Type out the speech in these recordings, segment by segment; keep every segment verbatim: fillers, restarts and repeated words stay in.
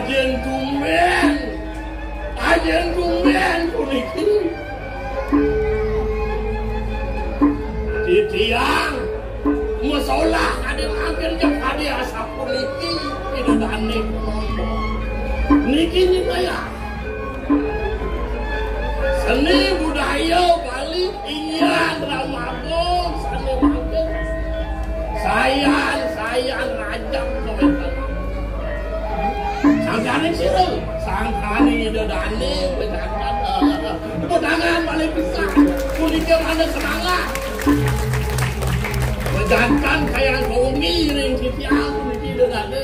Yén tumbén, ajén tumbén puniki. Titiang mesolah kadé mangkin, jek kadé asapuniki, Ida Dané. Niki nyinaya seni budaya Bali. Inggih, Rama Agung sané mangkin. Sayan, sayan rajang kawéntenan. Sangkaning sira, sangkaning Ida Dané, bejantan. Tepuk tangan malih pisan. Punika mangda semangat. Bejantan kayang kawengi ring titiang puniki Ida Dané.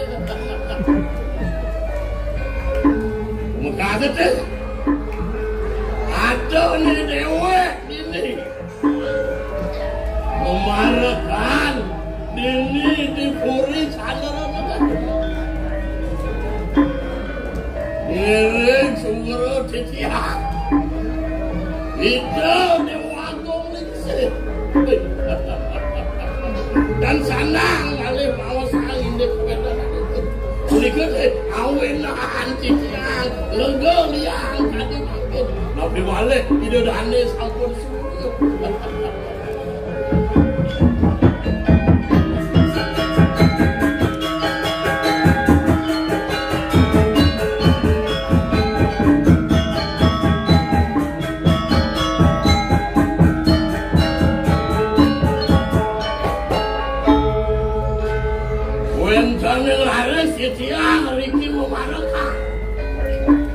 Mekaten. Aduh, né déwék ini. Mamarekan dini di Puri Candra. Ngiring sumber titiang. Ida Déwa Agung Lingsir. Dan sandang malih maos indik kawentenan. Punika té awinan titiang lega liang kadi mangkin. Napi malih Ida Dané sampun surya. Wénten ing raris titiang riki mamarekan.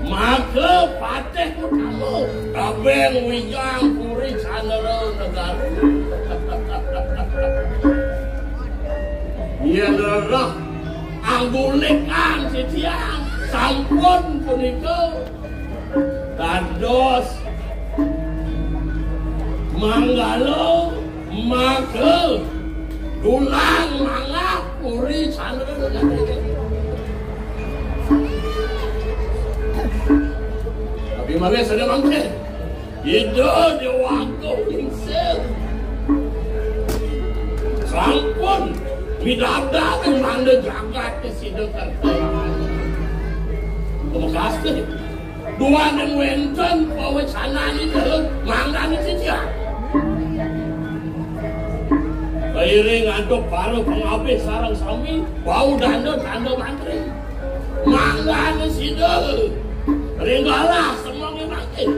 Maka patih utama tabeng wijang Puri Candra Negara. Yén rereh anggulikan titiang sampun punika dados manggala mangka dulang manggah Puri Candra. Tapi malih sané mangkin, Ida Déwa Agung Lingsir sampun midabdab ing mangda jagat sida kerta. Pamekasné, duaning wénten pawecananipun mangdané titiang. Kairing antuk para pangabih sareng sami, wau danda tanda mantri. Mangdané sida ring galah semengé mangkin.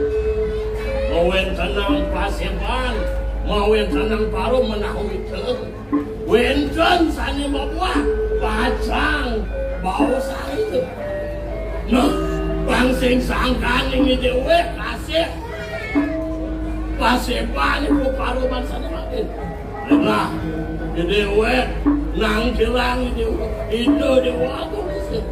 Mawéntenang paséban, mawéntenang para menahwita. Wénten sané mabuat pacang baosang ida. Nah, pang sing sangkaning déwék kasih paséban iku para bangsané mangkin. Nah, déwék nang kirang déwék, Ida Déwa Agung Lingsir.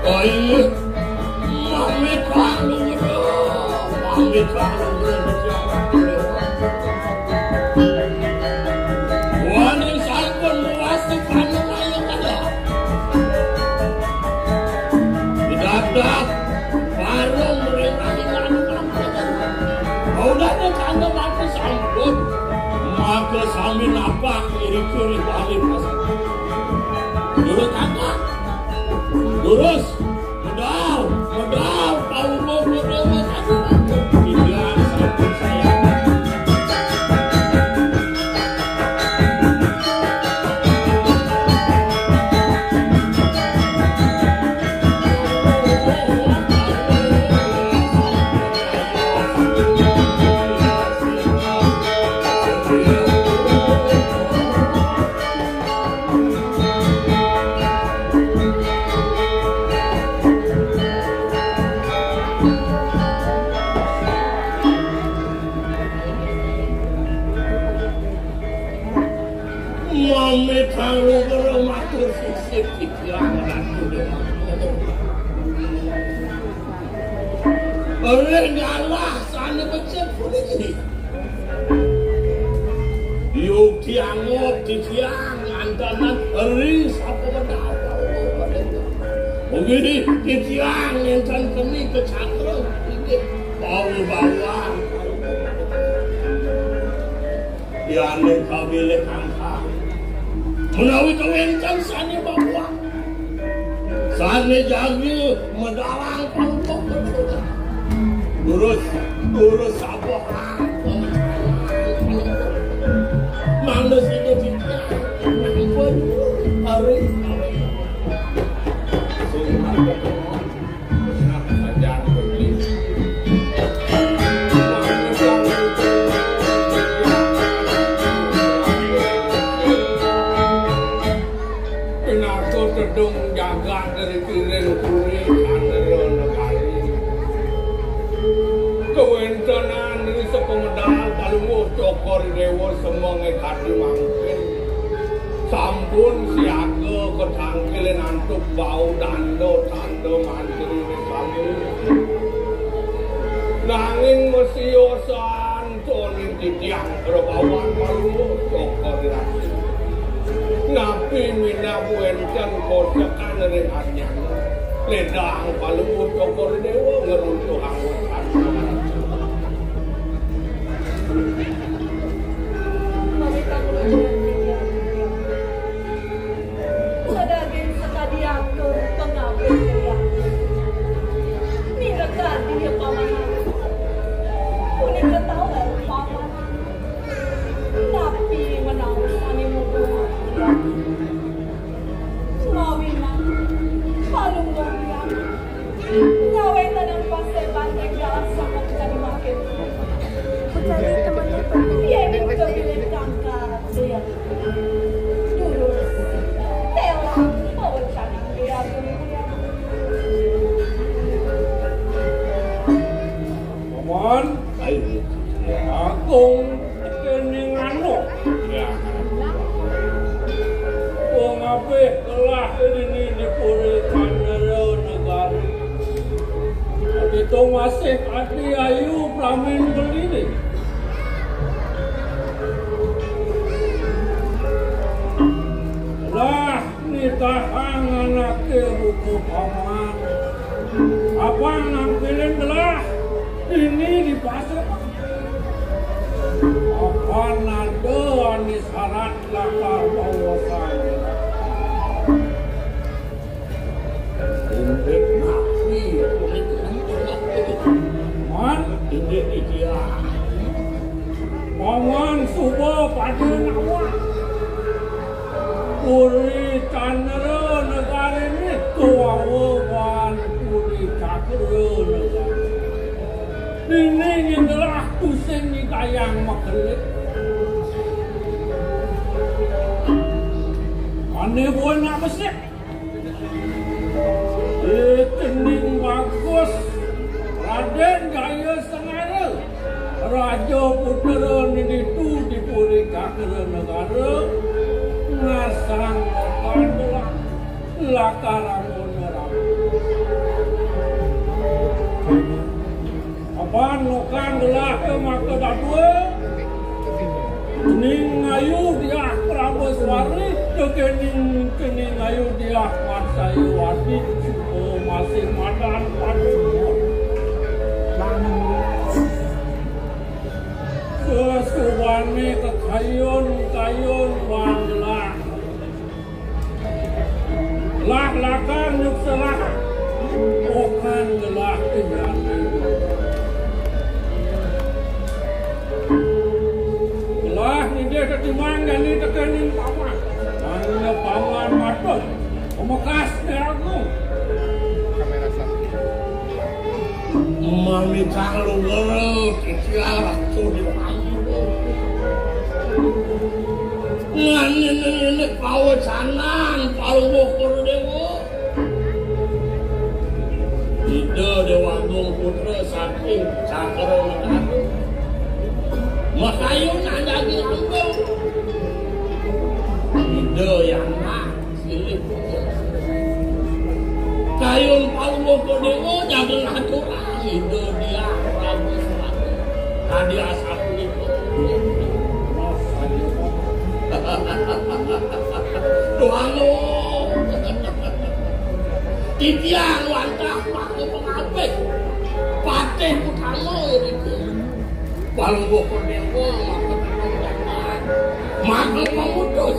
Oh iya, mami kalu, mami kalu. Wani sampun mewasti kamu ayo kada. Didadak warung merintahi anu kampung. Udah ada tanda mati sampun. Maka sami napak iri kiri balik. Durus tangkap. Durus. Medal. Medal. Kau mau berdoa. Tidak sampai saya. Mami kalu karo matur sisip pikiran ratu. Oleh galah sana becik puniki. Yuk diangguk titiang antanan eri sapa menapa. Mugi titiang ngenten keni kecakra inggih bau bawang. Yane kawilih angkang. Menawi kawénten sané babuak, sané jagi medalang pangkok, durus, durus sabuh. Mangda sida titiang, ampun, ari. Pinaka tedung jagat dari piring puri Candra Negari. Kawéntenan ri sapamedal Palungguh Cokor Déwa semeng kadi mangkin. Sampun siaga katangkilin antuk bau danda-danda mantri sami. Nanging masiosan toning titiang prabawan Palungguh Cokor Déwa. Napi minab wénten kosekan ring anyana. Ledang Palungguh Cokor Déwa ngruntuhang wénten. Sadaging sakadi atur pangabih kriya. Minakadi pamahan. Punika taler pamahan. Napi menawi sané mugung kriya. Mawinan, palungguh kriya. Ngawéntenang pasé banteng galah sanget kadi mangkin. Mencari temannya perlu. Yén kabilin kangkal, durus. Téla, pawecanan Déwa Agung. Paman, agung kéning anu. Ya. Wong apih telah dini di Puri Candra Negara. Kita masih ati ayu pramin beli nih. Lah, nitahang anaké buka paman. Apa nampilin gelah ini di pasar? Apa nada anis syarat lakar bawasan? Indik napi kulit man indik ikilah. Paman suba pada nama. Puri Candra Negara ini kawawa wan Puri Cakra Negara. Ini ngindelah tusing nyidayang makelik. Ané buin nak besik. Ikening bagus Radén Jaya Sengara, Raja Putra niditu di Puri Cakra Negara, ngasang panduan lakar anggon. Apan nukang gelah ke maka dadua, ning ayu diah Prabeswari, kekening kening ayu diah Marsayawati, suba masih madan pada. Sesubané kekayun-kayun wan gelah. Lah lakar nyukselah. Okan gelah kenyane. Gelah nidih tetimang jani tekening paman. Mangda paman matur. Pamekasne agung. Kamera satu. Mamitang luwur titiang Ratu Déwa Agung. Nganene-nene pawecanan Palungguh Kuradewa. Ida Déwa Agung putra saking Cakra Negara. Makayun andaging ambung. Ida Yang Maha Silih. Kayun Palungguh Kuradewa jaga ngaturang Ida Diah Prabu Surakarta. Kadi asapunika. Duh, anu. Titiang wantah maka pangabih. Patih utama niki. Palungguh Kuradewa maka pangabih. Maka memutus.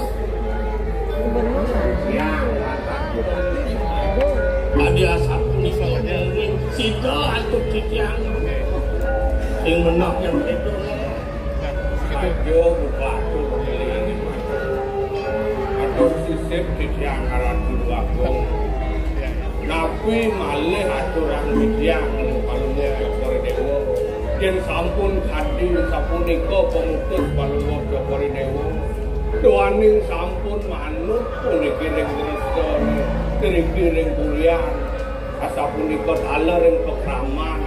Adi asapunika sida antuk titiang. Sing menah yang itu. Aja buka tuh. Atur sisip titiang ngaran Guru Agung. Napi malih aturan titiang Palungguh Cokor Dewa. Yen sampun kadi sapunika pemutus Palungguh Cokor Dewa. Duaning sampun manut puniki ring dresta, puniki ring kulian. Asapunika taler ring pakraman.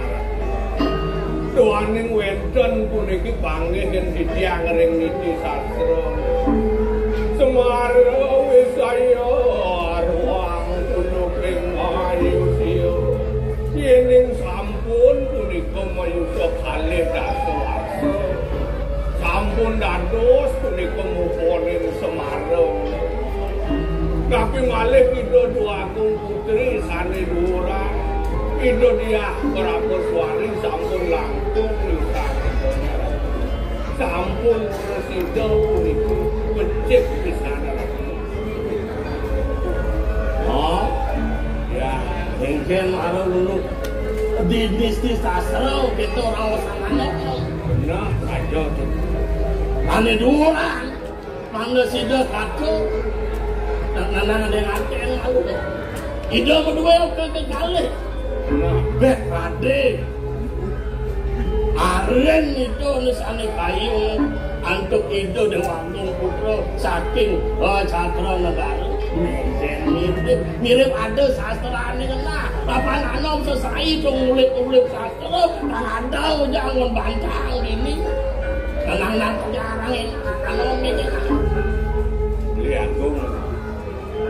Duaning wenten puniki panggih yen titiang ring niti sastra. Semara wisaya arwang tuluk ring mayusia. Yening sampun punika mayusa kalih dasa warsa. Sampun dados punika muponing Semara. Tapi malih Ida Dwagung Putri sane duran. Ida Diah Parabaswari sampun langkung pisan. Sampun prasida punika becik pisan. Oh, ya, engken mara ngono. Di, di, di sastra kita ora usah manut. Bener saja. Ane duran, mangga sida kata. Nang, nang, nang, ada yang anten malu. Ida kedua ke, kekalih. Nah, beh, Raden. Aren itu anu sane kayu antuk Ida Dewa Agung Putra saking, eh, Cakra Negara. Mirip, mirip, mirip ada sastrane kena. Apa anom sesai dong ulip-ulip sastra, nang ada ujar ngon bantang ini. Tenang, nang jarang ini, anom ini. Beli Agung.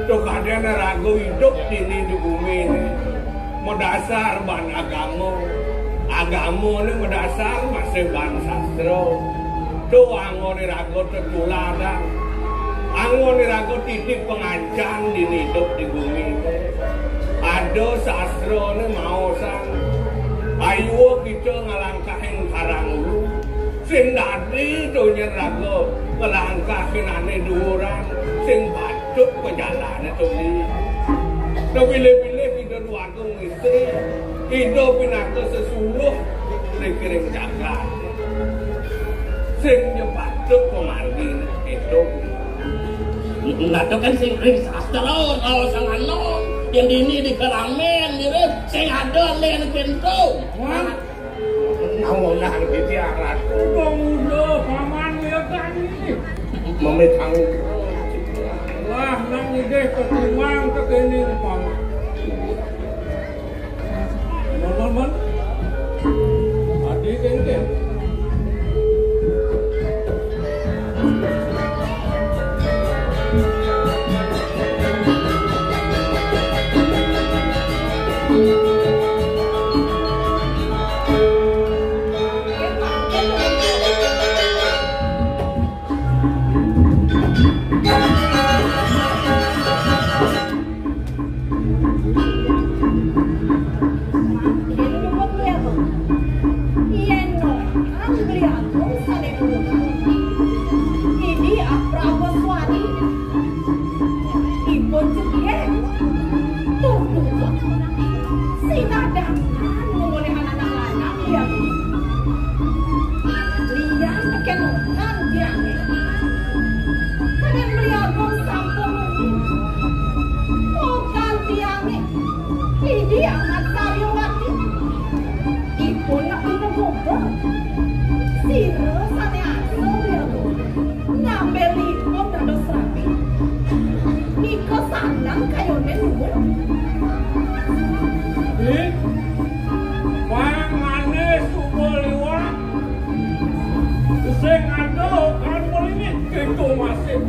Tuh kadene raga idup dini di bumi ini. Madasar ban agama. Agama ini madasar masih ban sastra. Tuh anggone raga tetuladan. Anggone raga titik pengancang dini idup di bumi ini. Ada sastra ini maosan. Ayo kita ngalangkahin karang ulu. Sing dadi donya raga ngelangkahin ane duran. Sing Cut pajalane to, Li. Napilih-pilih Ida Dwagung Istri, Ida pinaka sesuluh ring kiring jagat. Sing nyepatut pamargi itu. Nah, to kan sing ring sastra, kalau sang anom, yang dini di keramen, mirip, sing ada len kento. Wah. Nawonan titiang, Ratu. Udah, udah, paman, ya kan ini. Memetang. Lah, nang idih ketimbang tekene, paman. Paman, paman. Adi kengkeng. Mangkin nyuwun Beli Agung. Yen nohang Beli Agung sane nuwun. Ini Aprawa Swari. Ipun jegeg. Tur duwek. Sinadangan mung oleh anak lanang Beli Agung. Liyan kenohang tiange. Kalian Beli Agung sampun nunggu. Mokan tiange. Lidi Amat Saryawati. Ipun nak pinegobel. Sira sane asa Beli Agung. Ngambil ipun dados rabi. Nika sandang kayone nuwun. Ih, pangane suba liwat. Sing ada kan mrene kita masih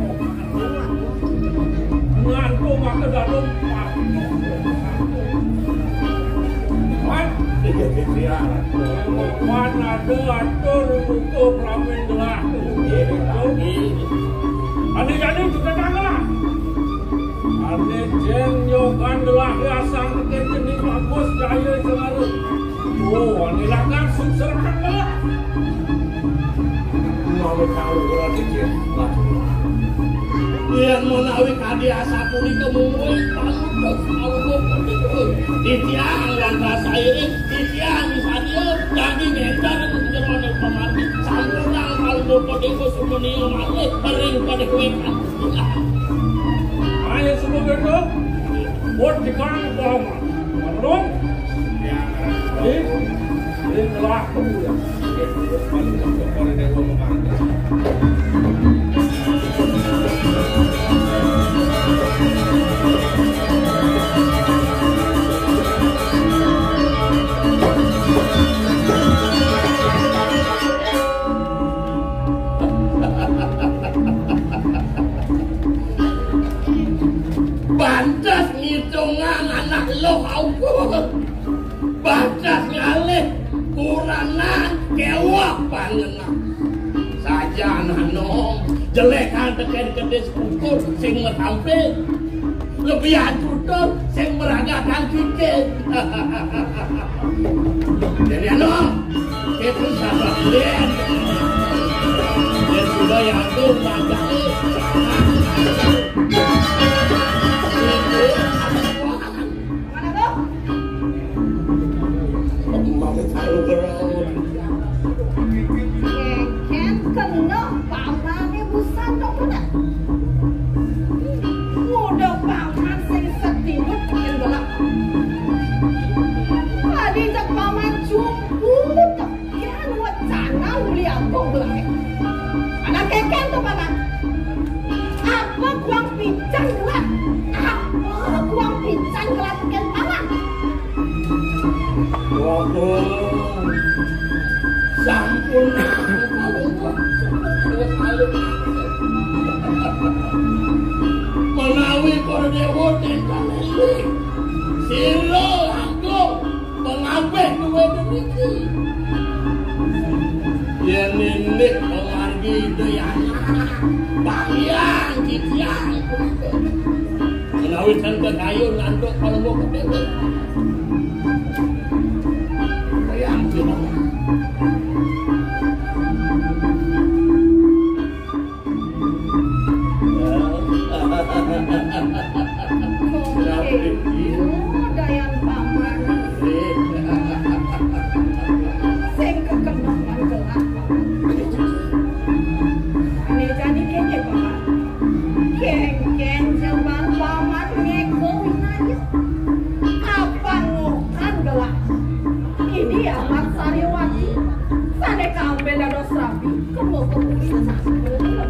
ngantuk maka dalam. Wan, iya, iya, iya. Wan ada atur untuk ramen gelah. Iya, iya. Ane jani kita tanggal. Ane jen nyokan gelah asang keten jenis bagus jaya selalu. Oh, ane lakan sukserahkan gelah. Mau tahu gelah dikit. Lah. Menawi kadi asapunika mungguing panutus kawula punika. Titiang lan rasa iring, titiang sadia dadi ngénten jeroning pamati, sampunang kawula punika sumenia malih ring padéwékan. Ayo semua kita, buat dikang paman. Padung. Baik. Ini telah kemudian. Pantes ngitungang anak lo aukur. Bagas ngalih kurangan kéweh panjenengan. Sajan anom jelékan tekén kedis ukur sing matampé. Lebihan tutur sing meragatang kikir. Jadi anom, kita sabar lihat. Dia sudah yang tuh. Mana tuh? Kénkén kena pamané busan dok kena. Nguda paman sing setimut kén gelap. Tadi cek paman cumput. Yan wacana uli agung gelahé. Anak kénkén to, Paman. Apa kuang pican gelah? Apa kuang pican gelah tekén Paman? Waduh. Sampun. Menawi para déwa téngkang éling. Sira langkung. Pengabeh duwe niki. Yen indik pemargi Dayana, Bang Hyang Titiang. Menawi ten kekayun lantuk kalembuk kedewek. Bayang kita. Dayan paman. Sing kekeneman gelah. Ane jani kene paman. Kengken jaman paman ngeko winaya. Apa ngokan gelah? Ini amat sariwati. Sane kambe dados rabi. Kemo kemuri sastra.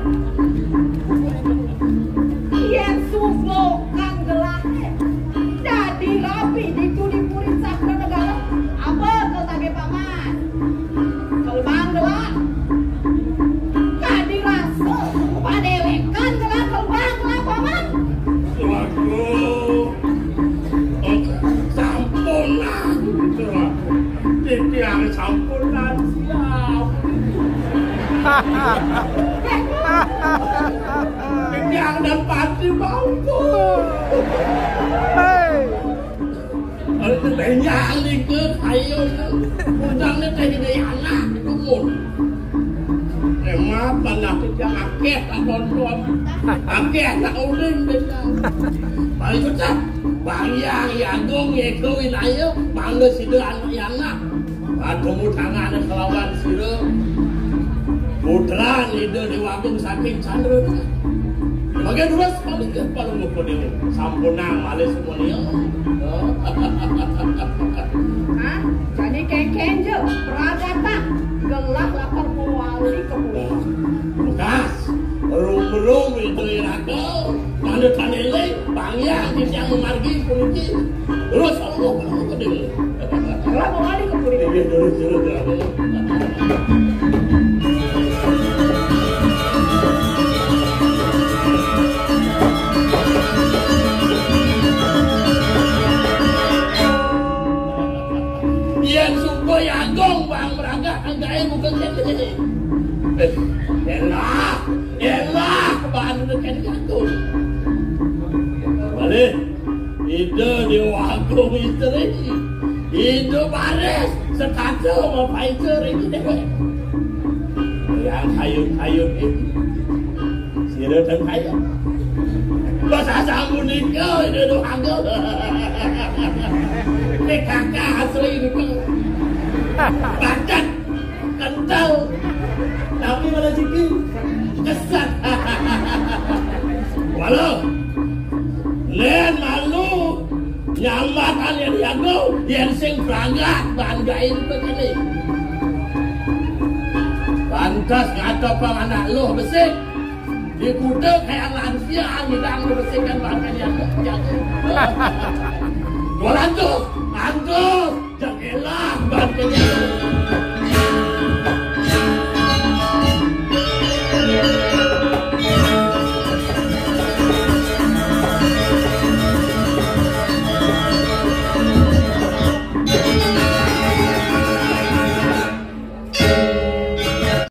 Yen sugo kang gelahe dadi rabi ditu di puri Cakra Negara, apa kau tage paman? Kelebang gelah. Kadi rasa padewekan gelah, kelebang gelah paman. Waduh. Sampun lah. Titiang sampun lansia. Titiang dan pati bangku. Hei. Aduh, titiang nika kayu. Undangnya teh ini anak, dumun. Emang panah titiang akeh tak nonton. Akeh tak uling titiang. Paling susah. Bang Hyang Agung ngeko winaya, mangga sida anak-anak. Patemu tangane kelawan sira. Putran Ida Dewa Agung saking Candra. Mangke terus malih palungguh Dewa. Sampunang malih semuanya. Hah? Jani kengken je, pragata, gelah lapar mawali ke pulau. Bekas, rum-rum Ida Iraka. Tanda-tanda eling, Bang Hyang titiang mamargi puniki. Terus Allah, Allah, Allah. Terus mawali ke puniki. Inggih, terus, terus, terus. Yen suba Agung, Bang, merangkak angkake buka kene. Eh, elah. Elah, banu neken jago. Malih, Ida Dewa Agung istri, Ida Baris, setata mapaita ring dewek. Yang kayun-kayun iki. Sira ten kayun. Pas asal menikah, ini doang. Ini kakak asli gitu. Padat, kental. Tapi mana siki? Kesan. Walau lain malu nyambat ane diago, yen sing berangkat banggain begini. Pantas kata pang anak lo besik. Di kuda kayak lansia ngidang lo besik kan banggain yang jago. Dua ratus.